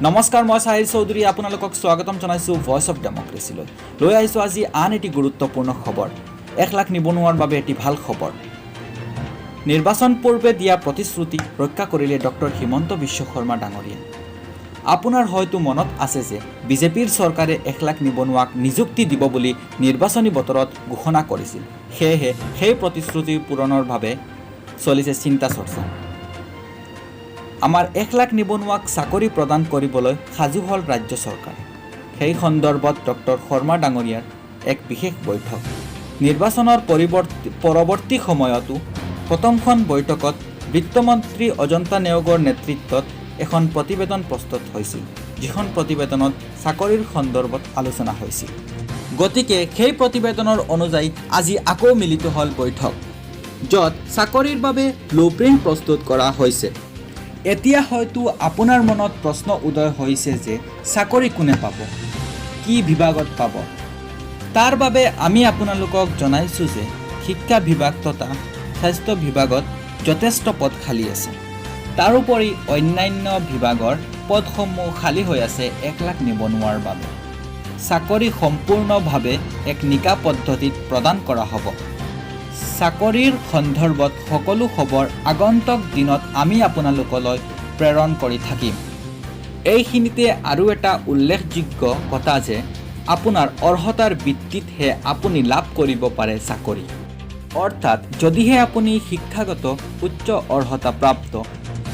নমস্কাৰ, মই চাহিল চৌধুৰী, আপোনালোকক স্বাগতম জনাইছোঁ ভইচ অফ ডেম'ক্ৰেচিলৈ। লৈ আহিছোঁ আজি আন এটি গুৰুত্বপূৰ্ণ খবৰ। 1 লাখ নিবনুৱাৰ বাবে এটি ভাল খবৰ। নিৰ্বাচন পূৰ্বে দিয়া প্ৰতিশ্ৰুতি ৰক্ষা কৰিলে ডক্টৰ হিমন্ত বিশ্ব শৰ্মা ডাঙৰীয়াই। আপোনাৰ হয়তো মনত আছে যে বিজেপিৰ চৰকাৰে 1 লাখ নিবনুৱাক নিযুক্তি দিব বুলি নিৰ্বাচনী বতৰত ঘোষণা কৰিছিল। সেয়েহে সেই প্ৰতিশ্ৰুতি পূৰণৰ বাবে চলিছে চিন্তা চৰ্চা। আমাৰ 1 লাখ নিবনুৱাক চাকৰি প্ৰদান কৰিবলৈ সাজু হ'ল ৰাজ্য চৰকাৰ। সেই সন্দৰ্ভত ডক্টৰ শৰ্মা ডাঙৰীয়াৰ এক বিশেষ বৈঠক। নিৰ্বাচনৰ পৰৱৰ্তী সময়তো প্ৰথমখন বৈঠকত বিত্তমন্ত্ৰী অজন্তা নেওগৰ নেতৃত্বত এখন প্ৰতিবেদন প্ৰস্তুত হৈছিল, যিখন প্ৰতিবেদনত চাকৰিৰ সন্দৰ্ভত আলোচনা হৈছিল। গতিকে সেই প্ৰতিবেদনৰ অনুযায়ী আজি আকৌ মিলিত হ'ল বৈঠক, য'ত চাকৰিৰ বাবে ব্লু প্ৰিণ্ট প্ৰস্তুত কৰা হৈছে। এতিয়া হয়তো আপোনাৰ মনত প্ৰশ্ন উদয় হৈছে যে চাকৰি কোনে পাব, কি বিভাগত পাব? তাৰ বাবে আমি আপোনালোকক জনাইছোঁ যে শিক্ষা বিভাগ তথা স্বাস্থ্য বিভাগত যথেষ্ট পদ খালী আছে। তাৰোপৰি অন্যান্য বিভাগৰ পদসমূহ খালী হৈ আছে। 1 লাখ নিবনুৱাৰ বাবে চাকৰি সম্পূৰ্ণভাৱে এক নিকা পদ্ধতিত প্ৰদান কৰা হ'ব। চাকৰিৰ সন্দৰ্ভত সকলো খবৰ আগন্তুক দিনত আমি আপোনালোকলৈ প্ৰেৰণ কৰি থাকিম। এইখিনিতে আৰু এটা উল্লেখযোগ্য কথা যে আপোনাৰ অৰ্হতাৰ ভিত্তিতহে আপুনি লাভ কৰিব পাৰে চাকৰি। অৰ্থাৎ যদিহে আপুনি শিক্ষাগত উচ্চ অৰ্হতা প্ৰাপ্ত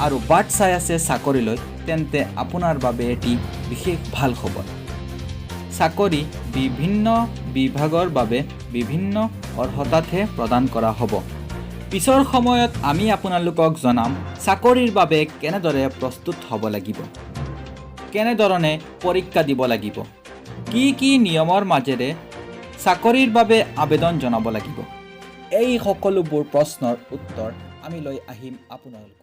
আৰু বাট চাই আছে চাকৰিলৈ, তেন্তে আপোনাৰ বাবে এটি বিশেষ ভাল খবৰ। চাকৰি বিভিন্ন বিভাগৰ বাবে বিভিন্ন অৰ্হতাতহে প্ৰদান কৰা হ'ব। পিছৰ সময়ত আমি আপোনালোকক জনাম চাকৰিৰ বাবে কেনেদৰে প্ৰস্তুত হ'ব লাগিব, কেনেধৰণে পৰীক্ষা দিব লাগিব, কি কি নিয়মৰ মাজেৰে চাকৰিৰ বাবে আবেদন জনাব লাগিব। এই সকলোবোৰ প্ৰশ্নৰ উত্তৰ আমি লৈ আহিম আপোনালোকৰ